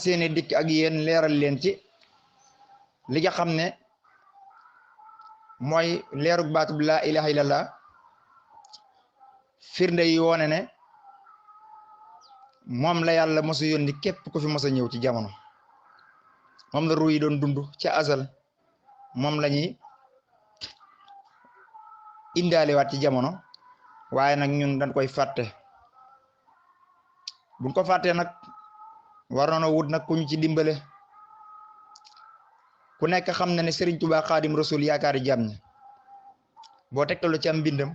seeni dikk ak yéen leeral leen ci li nga xam ne mooy leerug baatub laa ilaha illallah firnde yi woone ne moom la yàlla mos a yónni képp ku fi mos a ñëw ci jamono moom la ruu yi doon dund ca azal moom la ñuy indaalewaat ci jamono waaye nag ñun dañ koy fàtte buñ ko fàttee nag war na wut nag ku ñu ci dimbale ku nekk xam na ne Serigne Touba Xaadim Rasul yaakaari jàmm ñi boo tegtalu ci am mbindam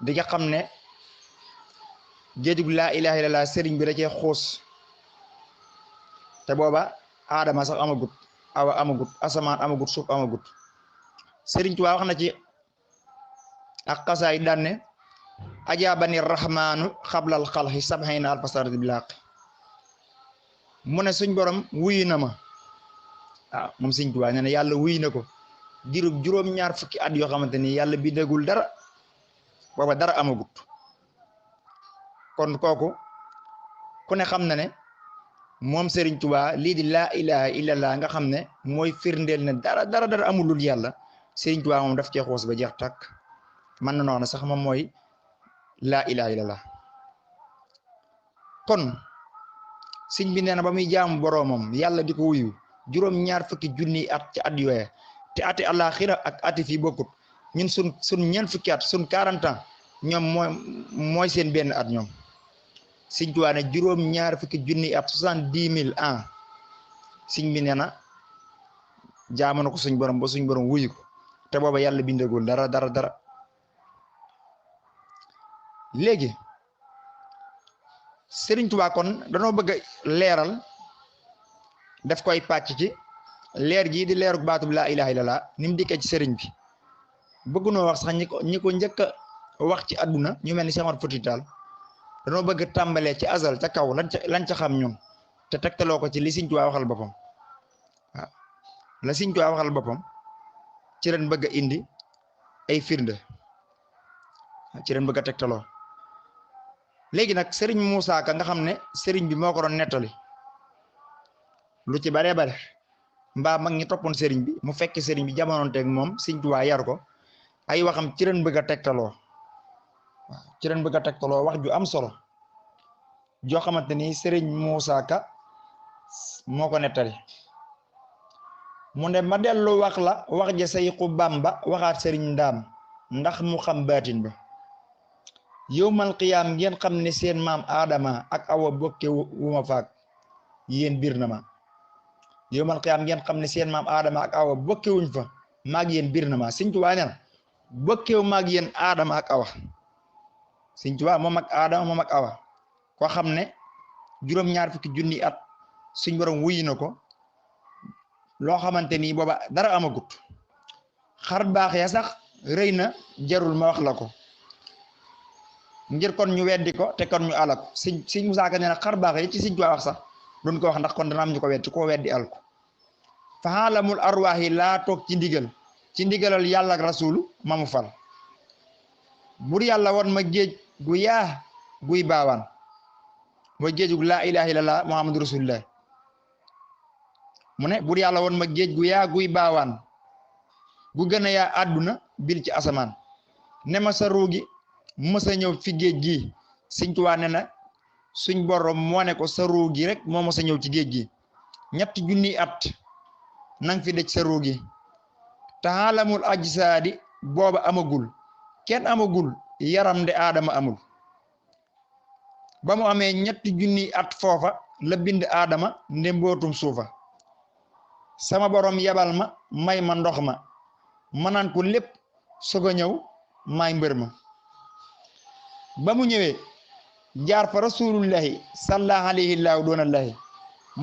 di nga xam ne géejug laa ilaha illallah Serigne bi da cee xuus te booba aadama sax amagut awa amagut asamaan amagut suuf amagut Serigne Touba wax na ci ak xasaay daan ne ajaabani rahmaanu xablal xalxi sab'ina alfa sanati bilaq mu ne suñ borom wuyu na ma waaw moom Serigne Touba nee na yàlla wuyu na ko dirub juróom-ñaar fukki at yoo xamante ni yàlla bi dégul dara booba dara amagut kon kooku ku ne xam na ne moom Serigne Touba lii di laa ilaha illallah nga xam ne mooy firndeel ne dara amul lul yàlla Serigne Touba moom daf cee xoos ba jeex tàkk man na noonu sax moom mooy laa ilaha illallah kon sëñ bi nee na ba muy jaamu boroomam yàlla di ko wuyu juróom-ñaar fukki junni at ci at yooye te ati àllaaxira ak ati fii bokkut ñun sun ñeent fukki at sun 40 ans ñoom mooy seen benn at ñoom sëñ Tuubaa ne juróom-ñaar fukki junni at 70 000 ans sëñ bi nee na jaamu na ko suñ borom ba suñ borom wuyu ko te booba yàlla bindagul dara léegi Serigne Touba kon danoo bëgg a leeral daf koy pàcc ci leer gii di leerug baatub laa ilaha illallah ni mu dikkee ci Serigne bi bëgg noo wax sax ñi ko njëkk a wax ci àdduna ñu mel ni Cheikh Omar Fouti Tall danoo bëgg a tàmbalee ci azal ca kaw lañ ca xam ñun te tegtaloo ko ci li Serigne Touba waxal boppam waaw la Serigne Touba waxal boppam ci leen bëgg a indi ay firnde ci leen bëgg a tegtaloo léegi nag Serigne Moussa Ka nga xam ne Serigne bi moo ko doon nettali lu ci bare mbaa mag ñi toppoon Serigne bi mu fekk Serigne bi jamonoonteeg moom Serigne Touba yar ko ay waxam ci leen bëgg a tegtaloo waaw ci leen bëgg a tegtaloo wax ju am solo joo xamante ni Serigne Moussa Ka moo ko nettali mu ne ma dellu wax la wax ja Sayxu Bamba waxaat Serigne Ndaam ndax mu xam baatin ba yowmal qiyaam ngeen xam ne seen maam Adama ak Awa bokke wu ma faak yéen biir na ma yowmal qiyaam ngeen xam ne seen maam Adama ak Awa bokke wuñ fa maag yéen biir na ma Sëñ Tuubaa nee na bokkewu maag yéen Adama ak Awa Sëñ Tuubaa moom ak Adama moom ak Awa koo xam ne juróom-ñaar fukki junni at suñ borom wuyu na ko loo xamante ni booba dara amagut xar baax ya sax rëy na jarul ma wax la ko ngir kon ñu weddi ko te kon ñu alako sëñ Musaa Ka nee na xar baax yi ci Sëñ Tuubaa wax sax duñ ko wax ndax kon dana am ñu ko weddi koo weddi alko fa xaalamul arwaax yi laa toog ci ndigalal yàlla ak rasulu mamu fal bur yàlla won ma géej gu yaa guy baawaan mooy géejug laa ilaha illallah muhammadu rasulullah mu ne bur yàlla won ma géej gu yaa guy baawaan gu gën a yaa àdduna bil ci asamaan ne ma sa ruugi mësa ñëw fi géej gi Sëñ Tuubaa ne na suñ borom moo ne ko sa ruu gi rek moo mësa ñëw ci géej gi 3 junni at nang fi dëj sa ruu gi te xaalamul ajsaadi booba amagul kenn amagul yaram de aadama amul ba mu amee 3 junni at foofa la bind aadama nde mbootum suufa sama borom yebal ma may ma ndox ma manaan ko lépp soog a ñëw may mbër ma ba mu ñëwee jaar fa rasulullahi sallallahu alayhi wa doonallahi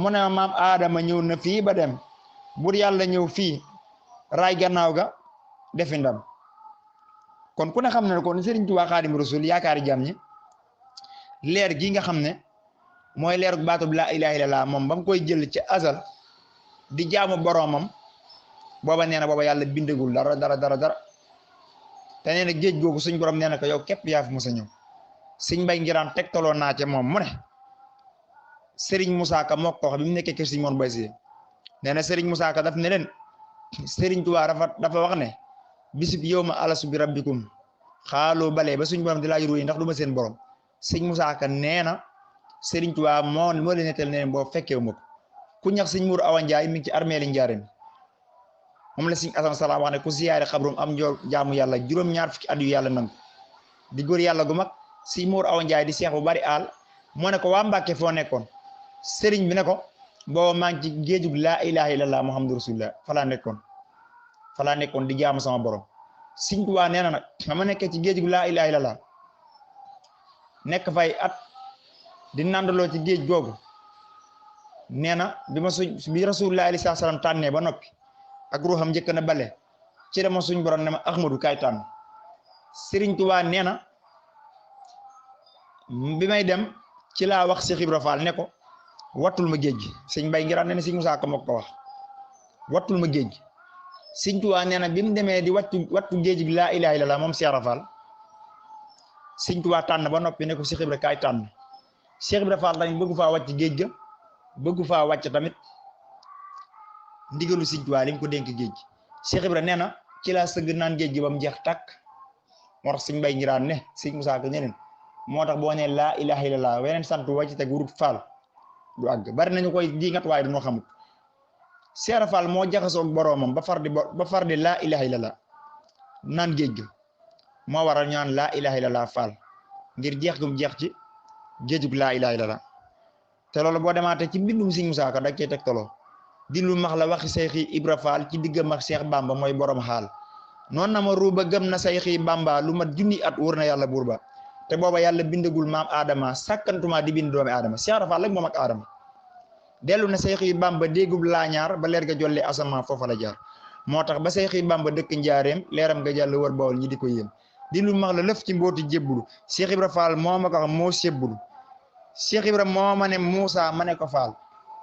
mu ne maam Adama ñëw na fii ba dem bur yàlla ñëw fii raay gannaaw ga defi ndam kon ku ne xam ne kon Serigne Touba Xaadim Rasul yaakaari jàmm ñi leer gi nga xam ne mooy leer baatub laa ilaaha illallaah moom ba mu koy jël ci azal di jaamu boroomam booba nee na booba yàlla bindagul dara te nee na géej googu suñ borom nee na ko yow képp yaa fi mos a ñëw Sëñ Mbay Ngiraan tegtaloo naa ca moom mu ne Serigne Moussa Ka moo ko wax bi mu nekkee kër Serigne Mor Mbaye Sy nee na Serigne Moussa Ka daf ne leen Serigne Touba dafa wax ne bisib yow ma alasu bi rabbikum xaaloo balee ba suñu borom di laaj ruuy ndax du ma seen borom Serigne Moussa Ka nee na Serigne Touba moo leen nettal ne boo fekkee ma ko ku ñax Serigne Mour Awa Ndiaye mi ngi ci armée li Njaareem moom la Serigne Assane Salam wax ne ku siyaare xabrum am njool jaamu yàlla juróom-ñaar fukki at yu yàlla nangu di góor yàlla gu mag Serigne Mour Awa Ndiaye di seex bu bari aal moo ne ko waa Mbàkke foo nekkoon Serigne bi ne ko booba maa ngi ci géejug laa ilaha illallah muhammadu rasulullah falaa nekkoon di jaamu sama borom Serigne Touba nee na nag ma nekkee ci géejug laa ilaha illallah nekk fay at di nandaloo ci géej googu nee na bi rasulullah alayhi salaam tànnee ba noppi ak ruuxam njëkk na bale ci dama suñ borom ne ma Ahmadu kaay tànn Serigne Touba nee na bi may dem ci laa wax Cheikh Ibra Fall ne ko wattul ma géej gi sëñ Mbay Ngiraan nee na sëñ Musaa Ka moo ko wax wattul ma géej gi Serigne Touba nee na bi mu demee di wattu géej gi laa ilaaha illallaah moom Cheikh Ibra Fall Serigne Touba tànn ba noppi ne ko Cheikh Ibra kaay tànn Cheikh Ibra Fall tamit bëggu faa wàcc géej ga bëggu faa wàcc tamit ndigalu Serigne Touba li mu ko dénk géej gi Cheikh Ibra nee na ci laa sëgg naan géej gi ba mu jeex tàkk moo tax sëñ Mbay Ngiraan ne sëñ Musaa Ka ñeneen moo tax boo nee laa ilaha illallah weneen sant wàcc teg wurut Fall du àgg bari nañu koy diingat waaye dañoo xamut Cheikh Fall moo jaxasoo ak boroomam ba far di laa ilaha illallah naan géej gi moo waral ñaan laa ilaha illallah Fall ngir jeex gum jeex ci géejug laa ilaha illallah te loolu boo demaatee ci mbindum sëñ Musaa Ka dag cee teg toloo di lu max la waxi Seexi Ibra Fall ci diggam ak Seex Bamba mooy borom xaal noonu na ma ruuba gëm na Seexi Bamba lu mat junni at wóor na yàlla buur ba te booba yàlla bindagul maam Adama sàkkantuma di bind doomi Adama Seex Ibra Fall rek moom ak Adama dellu na Seexi Bamba déggub laañaar ba leer ga jolle asamaan foofa la jaar moo tax ba Seexi Bamba dëkk njaareem leeram nga jàll wër Bawol ñi di ko yéem di lu max la lëf ci mbooti jébbulu Seex Ibra Fall moo ma ko wax moo sébbulu Seex Ibra moo ma ne Muusa ma ne ko Fall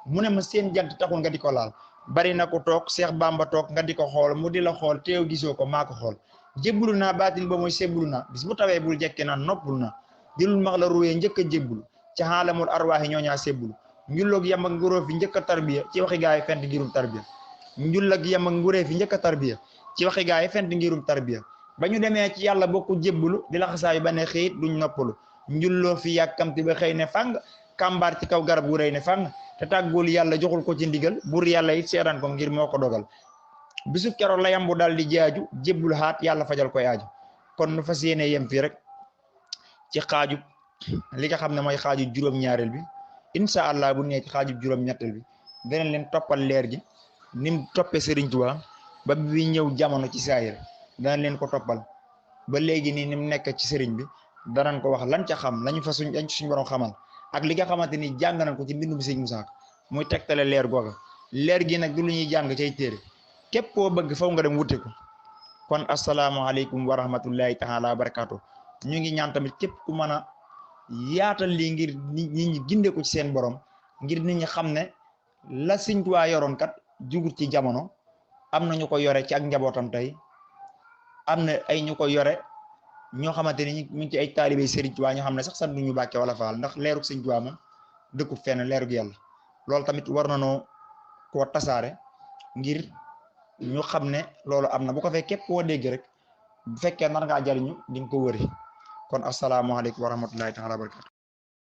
mu ne ma seen jant taxul nga di ko laal bari na ko toog Seex Bamba toog nga di ko xool mu di la xool teew gisoo ko maa ko xool jébbulu naa baatin ba mooy sébbulu naa bis bu tawee bul jekke naan noppul naa dilul max la ruwee njëkk a jébbulu ca xaalamul arwaaxi ñooñaa sébbulu njulloog yam ak nguroo fi njëkk a tarbiya ci waxi gaay fent ngirum tarbiya njulloog yam ak nguree fi njëkk a tarbiya ci waxi gaay fent ngirum tarbiya ba ñu demee ci yàlla bokku jébbulu di la xasaayu ba ne xiit duñ noppalu njulloo fi yàkkamti ba xëy ne fang kàmbaar ci kaw garab gu rëy ne fang te tàggul yàlla joxul ko ci ndigal bur yàlla it seetaan ko ngir moo ko dogal bisu keroog la yambu daal di jaaju jébbul xaat yàlla fajal koy aaju kon nu fas yéene yem fii rek ci xaaju li nga xam ne mooy xaaju juróom-ñaareel bi incha allah bu nee ci xaaju juróom-ñetteel bi danañ leen toppal leer gi nim toppee Serigne Touba ba bi ñëw jamono ci saayir danañ leen ko toppal ba léegi nii nim nekk ci Serigne bi danañ ko wax lan ca xam lañu fa suñ borom xamal ak li nga xamante ni jàng nañ ko ci mbindum sëñ Musaa Ka muy tegtale leer googa leer gi nag du lu ñuy jàng cay téere képp koo bëgg faw nga dem wutte ko kon asalaamaaleykum wa rahmatullahi taala wa barakaatu ñu ngi ñaan tamit képp ku mën a yaatal lii ngir nit ñi ginde ko ci seen borom ngir nit ñi xam ne la Sëñ Tuubaa yoroon kat jugut ci jamono am na ñu ko yore ci ak njabootam tey am na ay ñu ko yore ñoo xamante ni ñu ngi ci ay taalibe Serigne Touba ñoo xam ne sax sant ñu Mbàkke wala Faal ndax leerug Serigne Touba moom dëkku fenn leerug yàlla loolu tamit war na noo koo tasaare ngir ñu xam ne loolu am na bu ko fekk képp koo dégg rek bu fekkee nar ngaa jariñu di nga ko wëri kon asalaamaaleykum wa rahmatullahi taala wa barakatu